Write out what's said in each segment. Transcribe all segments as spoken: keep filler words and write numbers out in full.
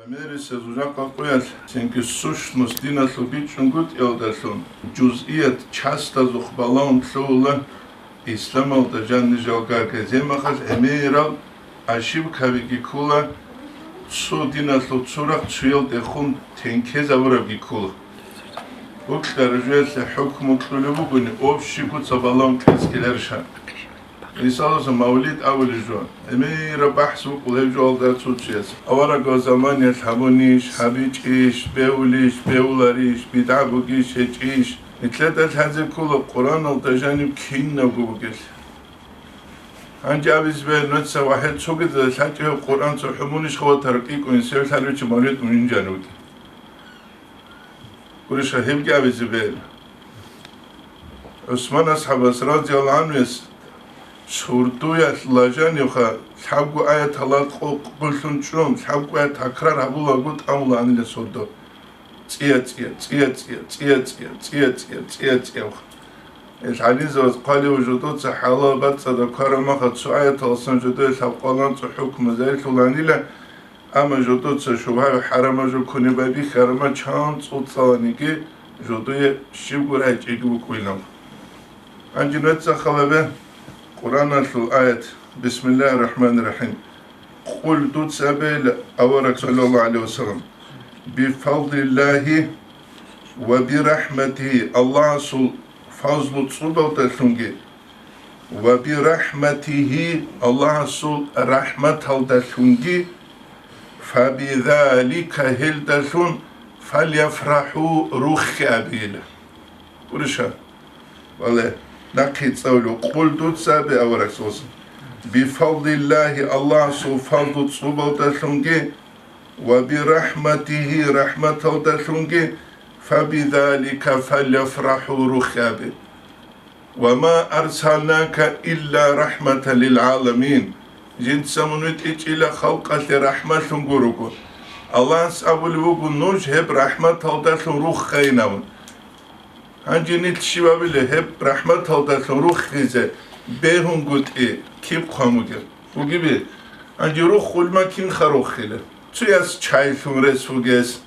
Мерисезул жакъа къоялъ цинги сущность диналъул бичӀчӀунгутӀиялдалъун жузъият частазухъ балагьун лъугьула, исламалда жанни жалгагаземахъалъ гӀемерал ошибкабиги ккола, цо диналъул цо рахъ цоялдехун тенкезабурабги ккола. Букьара жоялъе хӀукму кьулеб бугони, общий куца балагьун кьецӀиларищ? Мисалалъе, мавлид абулеб жо, гӀемераб бахӀс букӀула гьеб жоялда цо-цояс. Аварагасул заманиялъ гьабунищ, гьабичӀищ, бегьулищ, бегьуларищ, бидгӀа бугищ, гьечӀищ. Нилъеда лъазе ккола Къуръаналда жаниб кинабго бугелъ. Гьанже абизе бегьа, нуца ва гьел цогидазда лъачӀеб Къуръан цохӀо мунищха ватараб кӀикӀун, сев лъалев чи мавлид унин жанив вукӀин. Гурищха, гьебги абизе бегьа. ГӀусман асхӀабас, радияллагьу гӀангьуяс, сордоялъ лажанивха, лъабго аят гьалал къо-, къуллъун чӀун, лъабго аят такрар гьабулаго тӀамулаанила сордо. ЦӀия-цӀия, цӀия-цӀия, цӀия-цӀия, цӀия-цӀия, цӀия-цӀия. Ил гӀалимзабаз хъвалев жодоца хӀалал бацӀцӀадаб ккараб махалъ цо аяталдасан жодое лъабкъоялда анцӀго хӀукму загьирлъулаанила, амма жодоца шубгьаби хӀарамаб жо ккунеб байбихьараб махалъ чан цӀуцӀаланиги жодое щибго рагӀичӀеги букӀуйилан. Гьанже нуца хал гьабе Къуръаналъул аят, Бисмиллагьир рахӀманир рахӀим. Къул, дуца абейила, авараг, саллаллагьу гӀалайгьи ва саллам, бифадлиллагьи ва бирахӀматигьи, Аллагьасул фазлу цӀубалдалъунги, ва бирахӀматигьи, Аллагьасул рахӀматалдалъунги, фабизалика, гьелдалъун, фальяфрахӀу, руххе абейила. Гурищха? Вале, нахъе цӀалу, къул, дуца абе, авараг, соса. Бифадлиллагьи, Аллагьасул фазлу цӀубалдалъунги, ва бирахӀматигьи, рахӀматалдалъунги, фабизалика фальяфрахӀу, руххе абе. Ва ма арсалнака илла рахӀматан лилгӀаламин. Жинца мун витӀичӀила халкъалъе рахӀматлъун гуруго. Аллагьас абулеб буго, нуж гьеб рахӀматалдалъун руххайинавун. Гьанже нилъ щиб абилеб гьеб рахӀматалдалъун руххизе бегьунгутӀи киб хъван бугеб? Бугеби? Гьанже руххулма кинха руххила? Цояс чайлъун рес вугес,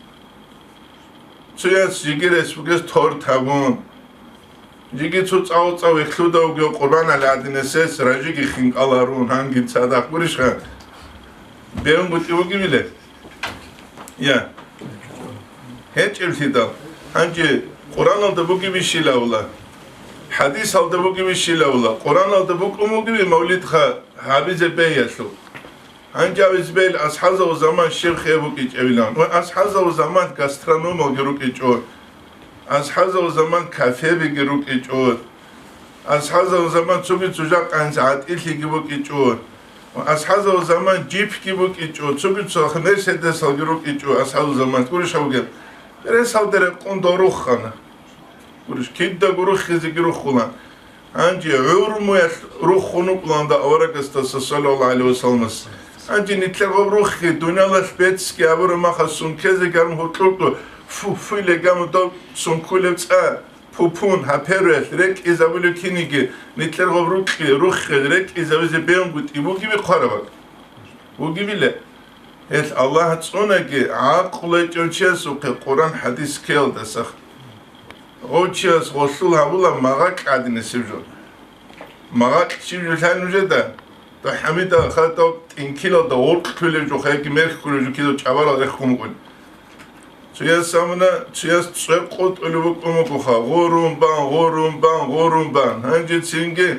цояс жиги рес вугес торт гьабун, жиги цо цӀа-цӀа вехлъуда вугев къурбан гьале гӀадинасес ражиги хинкӀал гьарун, гьанги цадахъ гурищха? БегьунгутӀи бугебиле? Я. ГьечӀеблъидал. Гьанже Къуръаналда бугебищилавула, хӀадисалда бугебищилавула, Къуръаналда букӀун бугеби мавлидха гьабизе бегьиялъул? Гьанже абизе бегьила, асхӀабзабазул заман щиб хире букӀинчӀебилан. Ва асхӀабзабазул заман гастрономалги рукӀинчӀо. АсхӀабзабазул заман кафебиги рукӀинчӀо. АсхӀабзабазул заман цоги цо жакъа гӀанз гӀатӀилъиги букӀинчӀо. АсхӀабзабазул заман джипги букӀинчӀо, цоги цо мерседесалги рукӀинчӀо асхӀабзабазул заман. Гурищ гьабугеб? Ресалде рекъон дорухъана. Гурищ, кидаго руххизеги руххула. Гьанже гӀурмуялъ руххун вукӀуланда аварагасдаса, саллаллагьу гӀалайгьи ва салламас. Гьанже нилъер гъаб руххи, дуниялалъ бецги абураб махалъ сункезе гьарун гьоркьорго фу-фуйле гьаму дов сункулев цӀа, пупун, гьаперуялъ рекӀизабулев киниги, нилъер гъаб рукьи, руххел рекӀизабизе бегьунгутӀи бугеби хъвараб? Бугебиле? Гьел Аллагь цӀунаги, гӀакълу гьечӀев чиясухъе Къуръан-хӀадис ккеялдаса. Гъов чияс гъолъул гьабула магъакь гӀадинасеб жо. Магъакь щиб жо лъай нужеда? ТӀахӀамида хатӀав тӀинкилалда гъоркь кколеб жо, хаяги мерх кколеб жо кидав чӀабарал рехун букӀун. Цояс абуна, цояс цӀвер къотӀулеб букӀун бугоха, гъурун бан, гъурун бан, гъурун бан. Гьанже цинги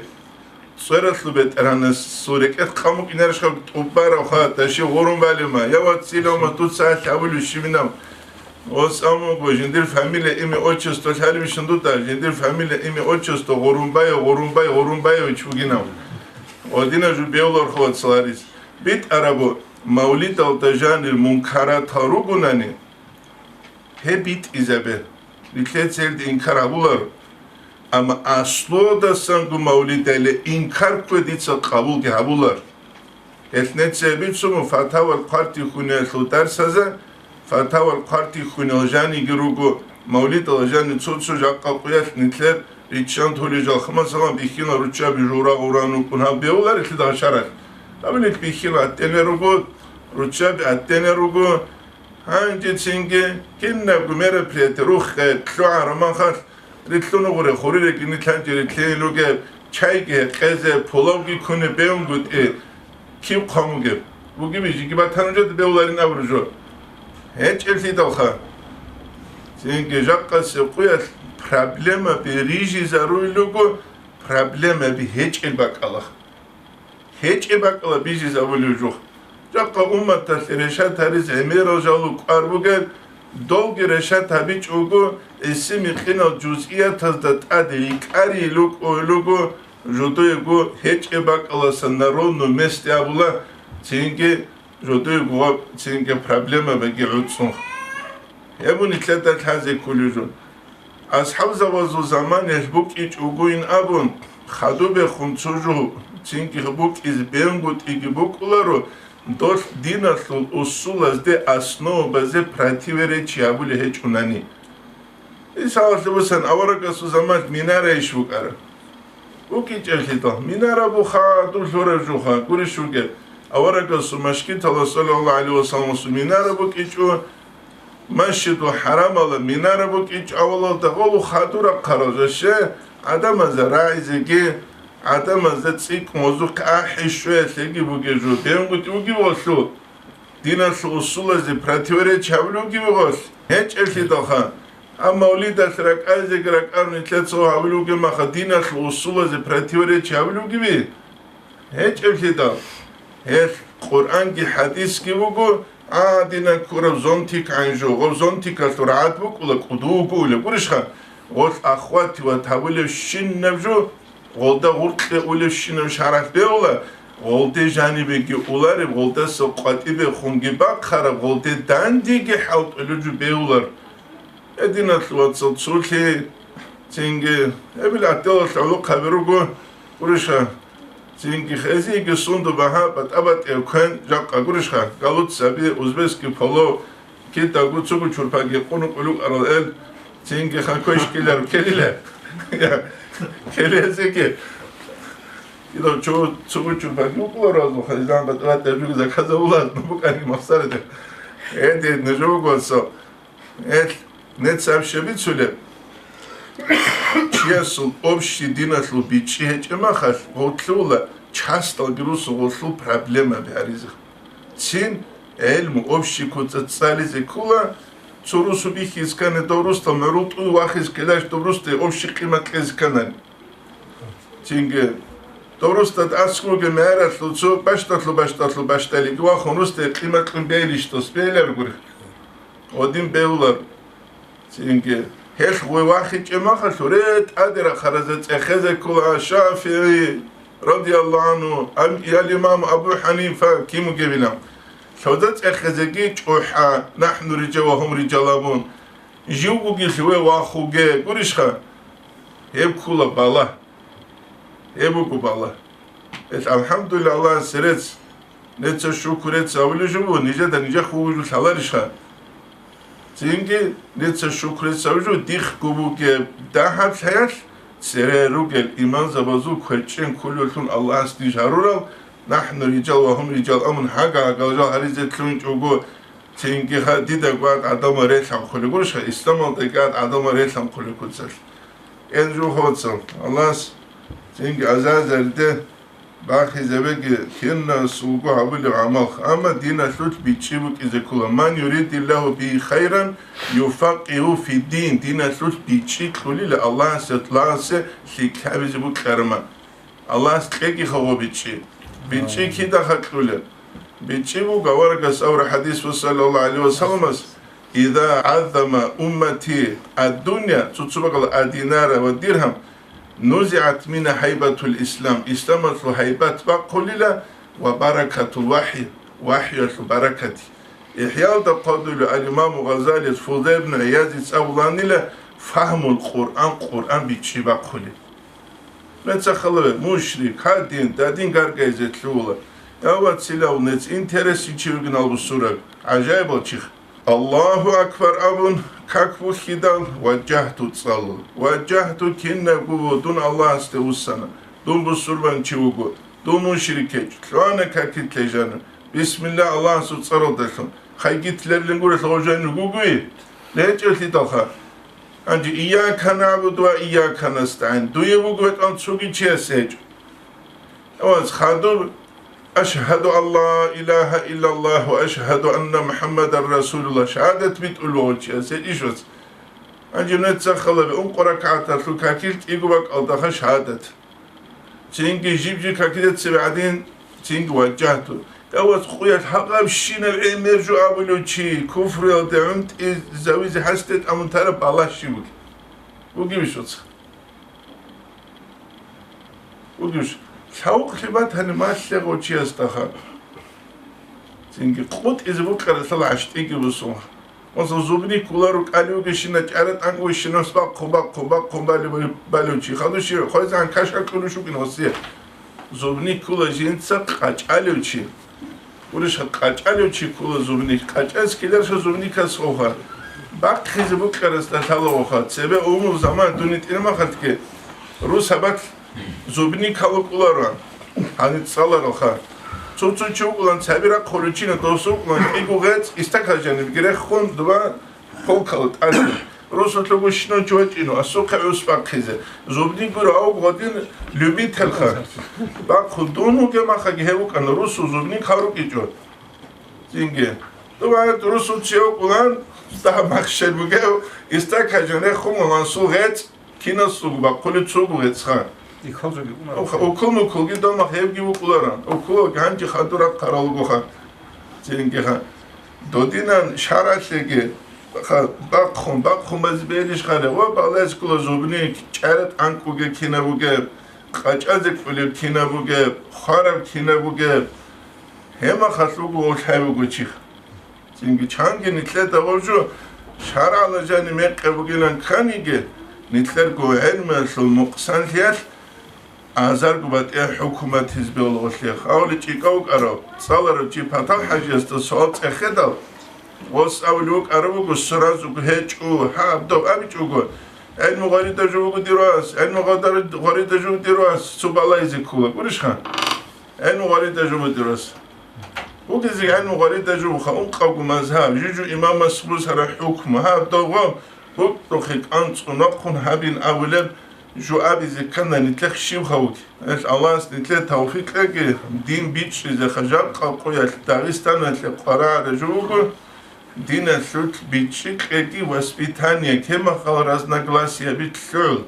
ЦӀвералъул БетӀергьанасул рекӀелъ къан букӀинарищха тӀубараб ха, таши гъурун балима, я вацилавма, дуца гьалъ абулев щибинав? Ос абун буго, жиндир фамилия, имя, отчество лъалебищин дуда, жиндир фамилия, имя, отчество Гъурунбаев, Гъурунбай Гъурунбаевич вугинав. Гъодина жо бевларха вацларис. БитӀарабу, мавлидалда жанир мункаратал ругунани, гьеб битӀизабе, нилъеца гьелде инкар гьабуларо. Амма аслуялдасанго мавлидале инкар ккве дица къабулги гьабулар. Гьелъ нецие бицун буго фатавал хъвартихьуниялъул дарсаза, фатавал хъвартихьуниял жаниги руго, мавлидал жани цо-цо жакъа къуялъ нилъер риччан толел жалха, масалан, бихьила руччаби жура-гъуран рукӀун гьаб бегьуларелъидал шаралъ. Гьаб нилъ бихьила гӀаттене руго, руччаби гӀаттене руго, Гьанже цинги кинабго мероприятие руххе лъугӀа романхалъ рилълъун гъуре, хури рекӀине лъанчи рилълъин ругеб, чайги гьекъезе, пулавги куне бегьунгутӀи, киб хъван бугеб? Бугеб жиги батанужеда бевларин абуржо. ГьечӀеблъидалха. Цинги жакъасе къуялъ проблемаби рижизаруй руго, проблемаби гьечӀел бакӀалах. ГьечӀеб бакӀала бижизе абулев жо. Жакъа умматалъе решат гьаризе гӀемерал жал рукӀар бугеб, долги решат гьабичӀого, гӀиси-микъинал жузъиятазда тӀаде рикӀарийил рукӀугӀил руго, жодоего гьечӀеб бакӀаласан на ровном месте абула, цинги жодоего гъаб, цинги проблемабиги гӀуцӀцӀун. Гьеб нилъеда лъазе кколев жо. АсхӀабзабазул заманаялъ букӀичӀогойин абун, хадубехун цо жо цинги букӀизе бегьунгутӀиги букӀуларо, долъ диналъул усулазде, основабазе противоречие гьабулеб гьечӀунани. Мисалалъе босани, аварагасул заманалъ минара иш букӀара. БукӀичӀеблъидал, минара буха дулъ гьораб жуха, гурищ вугеб, аварагасул машгитала, саллаллагьу гӀалайгьи вассаламасул, минара букӀичӀо, Масжидул ХӀарамала минара букӀичӀо авалалда гъолу хадур рахъарал жо, гӀадамазда рагӀизеги, гӀадамазда цӀикӀкӀун гъозухъе ахӀи щвеялъеги бугеб жо, бегьунгутӀи бугеб гъолъул. Диналъул усулазе противоречие гьабулев вугев гъолъ? ГьечӀеблъидалха. Амма мавлидалъ ракӀайзеги ракӀарун нилъеца гьабулев вугеб маха, диналъул усулазе противоречие гьабулев вугеви? ГьечӀеблъидал. Гьелъ Къуръанги хӀадисги буго, гӀадина ккураб зонтик гӀанжу, гъоб зонтикалъул рагӀад букӀула, кӀуду вугула, гурищха? Гъолъ ахвативат гьабулебщинаб жо, гъолда гъуркье улебщинаб шаргӀалъ бегьула, гъолде жанибеги улареб, гъолдаса къватӀибехунги бахъараб, гъолде дандеги хӀалтӀулеб жо бегьулар. Гьединалъ вацал цолъи, цинги, гьебил гӀатӀалалъ гӀолохъаби руго, гурищха, цинги хезиги сунду багьа батӀа-батӀияб квен жакъа, гурищха, галуцаби, узбекский поло, кидаго цугу чурпаги къунукъулукъарал эл, цинги ханкойш ккелар ккелила. Ккелезеги. Кидав цугу чурпаги укъуларазул хазан батӀа-батӀияб жуги заказа улаз, ну, букӀаги махсараде. Эди, нуж вуго, со. Эл, нецаб щиб бицулеб? Чиясул общий диналъул бичӀчӀи гьечӀеб махалъ, гъорлъула часталги русу гъорлъул проблемаби гьаризе. Цин гӀелму общий куца цӀализе ккула, цо русу бихьиз ккани дов русдал гӀурул тӀуй вахиз ккелаш дов русде общий къимат кьезе кканани. Цинги, дов русда аскӀовги мегӀералъул цо бащдалъу-бащдалъу бащдалиги вахун русде къимат кьун бегьилищ дос бегьиларгури. Гъодин бегьулар. Цинги, гьелъ гъой вахичӀеб махалъ, гьуре тӀаде рахъаразда цӀехезе ккола ШафигӀи, радияллагьу гӀангьу, ам-, ял имам Абу ХӀанифа, кин вугевилан. Лъоза цӀехезеги чӀухӀа, нахӀну рижал ва гьум рижал абун. Живгоги лъугье вахуге, гурищха? Гьеб ккола бала. Гьеб буго бала. Гьелъ, алхӀамдулиллагь, Аллагьасе рецц, неца шукру рецц абулеб жо буго, нижеда нижехъ вугев жо лъаларищха? Цинги, неца шукру рецц абулеб жо, дихъго бугеб дагьаб лъаялъ цере ругел имамзабазул квечӀен кколевлъун Аллагьас ниж гьарурал, нахӀну рижал ва гьум рижал абун гьага-гьагал жал гьаризе лъугьинчӀого, цинги ха-, дида гвад гӀадамал релъанхъулеб гурищха, исламалда гьад гӀадамал релъанхъулеб куцалъ. Эн жо хоцал, Аллагьас цинги азазарде бахизабеги кинасулго гьабулеб гӀамал, амма диналъулъ бичӀчӀи букӀизе ккола. Ман юридиллагьу бигьи хайран юфаккъигьу фиддин, диналъулъ бичӀчӀи кьулила Аллагьас, Аллагьасе лъикӀлъабизе букӀараман. Аллагьас кьеги хавабичӀчӀи. БичӀчӀи кида хакьулеб? БичӀчӀи буго аварагас авра хӀадис ва саллаллагьу гӀалайгьи ва салламас: «Иза гӀаззама уммати ад-дунья», цуцубакъала адинара ва диргьам, «нузигӀат мингьа гьайбатул ислам», исламалъул гьайбат бахъулила, «ва баракатул вахӀи», вахӀиялъул баракати. ИхӀялда хъвадулев ал-Имаму Гъазалияс Фузай ибн ГӀиязица абуланила: «Фагьмул Къуръан, Къуръан бичӀчӀи бахъулеб». Мецахъалаве, мушрик, гьадин, дадин гаргайзе лъугьула. Я вацилав нец, интересин чи вугин албусураб, гӀажаибал чих. «Аллагьу акбар» абун, как бухьидал, «Важжагьту» цӀалула. «Важжагьту» кинабго вуго, дун Аллагьасде вуссана. Дун бусурбанчи вуго. Дун мушрик гьечӀо. Лъугьана какилъ лъежана. Бисмилла Аллагьасул цӀаралдалъун. Хай Гитлерлин гурелъ гъожайин ругугуи? РечӀелъидалха. Гьанже «Ийяка нагӀбуду ва ийяка настагӀин». Дуе вуго, бетӀан, цоги чияс гьечӀо. Аваз хадуб: «Ашгьаду ан ла илагьа иллаллагь ва ашгьаду анна МухӀаммадан расулуллагь», шагьадат битӀулев вуго чияс гьечӀищ вац. Гьанже нуца халаби ункъо ракагӀаталъул какил кӀиго бакӀалдаха шагьадат. Цинги жиб-жиб какида цебе гӀадин, цинги ваджагьту. Аваз къуялъ гьагъабщинаб гӀемер жо абулев чи, куфруялде гӀунтӀизавизе гьасде тӀамун тараб балагь щиб бугеб? Бугебищ, вацха? Бугебищ? Лъавукълъи батани малъе гъочиясдаха. Цинги къутӀизе букӀаралъал гӀащтӀиги бусун. Масал, зубник ккола рукӀалиугещина, чӀара тӀанкӀ вищинас бахъун, бахъун, бахъун бали-, бали-, балев чи. Хадур щиб, хвезегӀан кашар кьурищ вукӀин гьосие. Зубник ккола жинца къачӀалев чи. Гурищ, къачӀалев чи ккола зубник. КъачӀаз ккеларищ зубникас гъоха? Бахъизе букӀарасда лъала гъоха. Цебе умул заман дун гьитӀинаб махалъги рус гьабат зубник гьалукӀуларо, гьаниб цӀаларалха. Цо-цо чи вукӀулан цаби рахъ холечина, досул вукӀулан кӀиго гъецӀ, истакал жаниб греххун, дуба полкала тӀад. Русулъ гущинав чи вачӀино, асухъе гӀус бахъизе. Зубник гуро, ав гъодин любительха. Бахъун дун вугеб махаги гьев вукӀана, русул зубник гьарукӀичӀо. Цинги. Дуба русул чи вукӀулан, дагь махщел бугев, истакал жаниб реххун вугьан сул гъецӀ, Кинасулго бахъулеб цого гъецӀха. Икалзуги уна. Ух-, укул-мукулги дома гьебги вукӀуларан. Укулалги гьанже хадур рахъаралгоха. Цинги ха. Додинан шаралъеги ха, бахъун, бахъун базе берищ хъале. Ва баласкула зубник, чӀара тӀанкӀуге кинабуге, къачӀазе кӀулеб кинабуге, хвараб кинабуге. Гьема халъуго гъолъай вуго чиха. Цинги чанги нилъеда гъожу шаргӀалда жаниб мекъи бугилан кканиги, нилъерго гӀелмуялъул мукъсанлъиялъ азарго батӀияб хӀукумат гьезбе гъолъе. Гьавли чӀикӀав вукӀарав, цӀаларав чи Патал ХӀажиясда суал цӀехедал, гъос абулев вукӀарав вуго, сразу гьечӀо, гьаб дов абичӀого, гӀелму гъварида жо вуго дир вас, гӀелму гъвадар-, гъварида жо вуго дир вас, цо балайзе ккола. Гурищха? ГӀелму гъварида жо вуго дир вас. Бугезе гӀелму гъварида жо вуха, ункъавго мазгьаб, жужу имамас бусара хӀукму, гьаб довго букӀрухъе кӀанцӀун вахъун гьабин абулеб жо абизе ккана нилъехъ щибха вуги. Гьелъ Аллагьас нилъее тавфикъ кьеги, дин бичӀчӀизеха. Жакъа къуялъ Дагъистаналъе къварагӀараб жо вуго, диналъулъ бичӀчӀи кьеги, воспитание, кемахал разногласияби лъугӀул.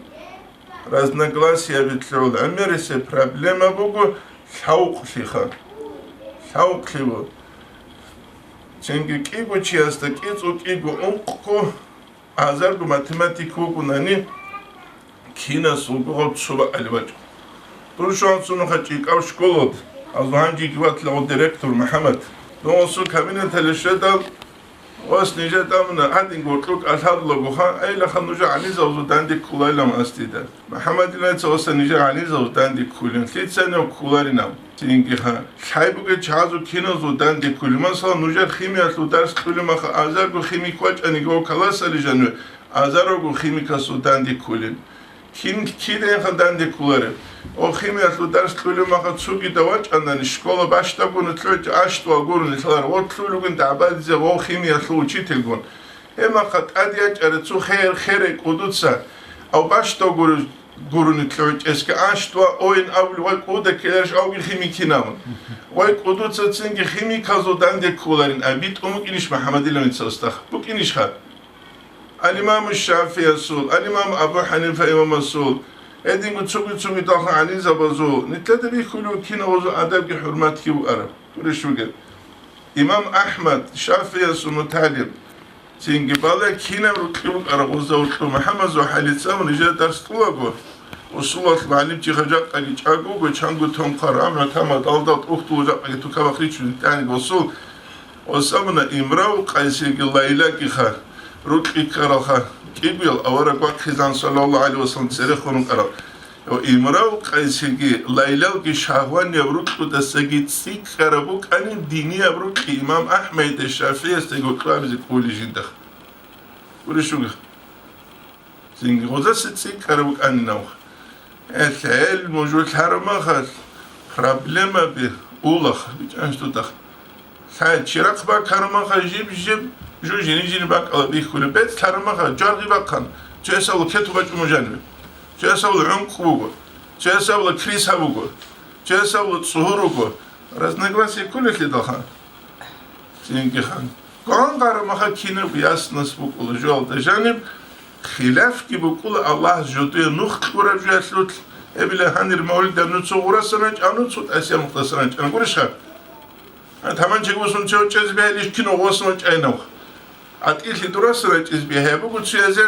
Разногласияби лъугӀул гӀемерисеб проблема буго лъавукълъиха. Лъавукълъи ву. Цинги кӀиго чиясда кӀицӀул кӀиго ункъго азарго математик вукӀунани, кинасулго гъаб цо бакӀалде бачӀо. Дун щван цунуха чӀикӀав школалда, азул гьанжеги ватлагъу директор МухӀаммад. Дун гъосул кабинеталде щведал, Ос нижер тӀамуна гьадинго кьукӀ алъадулаго ха, ай, лаха нужер гӀанизавзу данде ккулайилан ас дида. МухӀаммадилайца оса нижер гӀанизавзу данде ккулин, лъицанав ккуларинав. Цинги ха, лъай бугел чагӀазу киназу данде ккулин. Масала, нужер химиялъул дарс кьулин маха, азарго химик вачӀаниги ва каласали жаниве, азарго химикасу данде ккулин. Кин кидайха данде кколареб? О, химиялъул дарс кьулев маха цогида вачӀанани, школа бащдагуна лъугӀичӀ, аш-два гурони лъалар, о, лъугӀлугин дагӀбадизе, о, химиялъул учительгун. Гьеб маха тӀад ячӀара цо хер-, херай кӀудуца, ав бащдав гуро-, гурони лъугӀичӀесги аш-два ойин абули, вай кӀуда ккеларищ авги химикинавун. Вай кӀудуца цинги химиказул данде кколарин, аби тӀумукӀинищ МухӀаммадилан вицалсдах? БукӀинищха? Ал-Имаму ШафигӀиясул, ал-Имам Абу ХӀанифа имамасул, гьединго цоги-цогидалха гӀалимзабазул, нилъеда бихьулев кинабазул адабги хӀурматги букӀараб. Гурищ бугеб. Имам АхӀмад, ШафигӀиясул мутагӀалим, цинги балай кинаб рукьи букӀараб гъоза вукьу МухӀаммадзул хӀалицаун нижер дарс кьулаго, усулалъ мугӀалимчи жакъаги чӀаго вуго, чанго тонхъараб, гӀамру тамадалда тӀухьдул жакъаги тукабахъ ричун тӀаги усул, Особенно Имрав Къайсиги Лайлагиха рукьи ккаралха, кӀигоял авараг вахъизан, саллаллагьу гӀалайгьи вассалам, церехун рукӀарал. Имрав Къайсиги Лайлалги шагьванияб рукьудасаги цӀикӀкӀараб букӀани, динияб рукьи имам АхӀмадида, ШафигӀиясдаги гьоркьоб абизе кӀолей жинда. Гурищ бугеб? Цинги гъозасе цӀикӀкӀараб букӀанинавха. Гьелъ гӀелму жо лъараб махалъ проблемаби улаха, бичӀанщтӀутаха. Лъай чирахъ бакарамаха жиб-жиб, жу жини-жини бакӀала бихьулеб. БецӀ лъарамаха, жарги бахъан, цоясавла кету бачӀун мужанибе. Цоясавла гӀункӀкӀ буго, цоясавла криса буго, цоясавла цӀугьур руго. Разногласие кколелъидалха. Цинги хан. Кван гъарамаха кинаб яснас букӀула жугьалда жаниб, хилафги букӀула Аллагьас жодуе нух кьураб жуялъулъ, гьебила гьанир мавлидаб нуцо гъурасан рачӀа, нуцо тӀасияб нухдасан рачӀа, гурищха? А, таманчи гъусун цев чӀезе бегьилищ кино гъосун чӀайнав? АтӀилъи дурасан рачӀизе бегьи буго цуязе,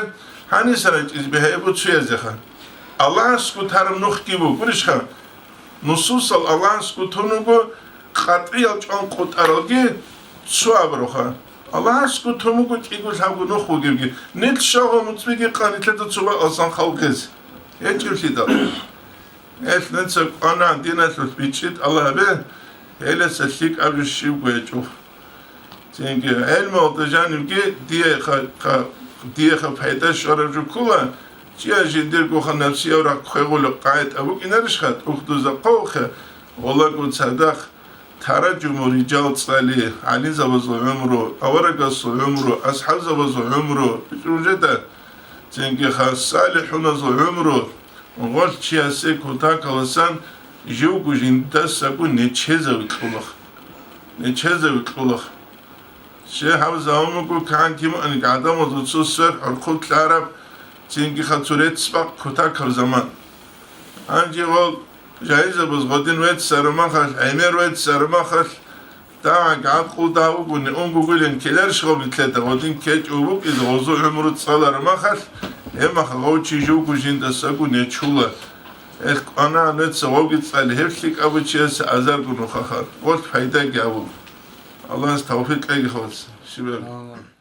гьанисан рачӀизе бегьи буго цуязеха. Аллагьасго тараб нухги буго, гурищха? Нусусал Аллагьасго тун вуго къатӀиял чӀван къутӀаралги цо абуроха. Аллагьасго тун вуго кӀиго лъабго нух вугевги. Нилъ щалгъун муцӀбиги къанилъеда цо бакӀалсан халкъизе. ГьечӀеблъидал. Гьелъ нуца кӀвана диналъулъ бичӀчӀи тӀалабе, гьеласа лъикӀаб жо щибго гьечӀо. Цинги гӀелмалда жанибги диеха, ха-, диеха пайда щвараб жо ккола, чияс жиндиргоха напсияб рахъ хвегъулеб къагӀида букӀинарищха, тӀухьдуза хъовухъе, гъолаго цадахъ тараджуму риджал цӀали, гӀалимзабазул гӀумру, аварагасул гӀумру, асхӀабзабазул гӀумру, бикьружеда, цинги хас салихӀуназул гӀумру, гъолъ чиясе кутакаласан живго жиндасаго нечезави кьулах. Нечезави кьулах. Щай гьаб заман буго кантимаанги гӀадамазул цо сверх гӀурхъуб лъараб, цинги хацу рецц-бакъ кутакаб заман. Гьанже гъол жагьилзабаз гъодин веццарамахалъ, гӀемер веццарамахалъ, дагӀа гӀакълу дагь вугони, унгугулин ккеларищ гъоб нилъеда гъодин кечӀев вукӀизе гъозу гӀумру цӀаларамахалъ, гьебмаха гъов чи живго жиндасаго нечула. Гьелъ кӀвана нуца гъовги цӀали, гьеб лъикӀабу чиясе азарго нухаха, гъолъ пайдаги гьабула. Аллагьас тавфикъ кьеги, халкъ. Щибаб? Амин.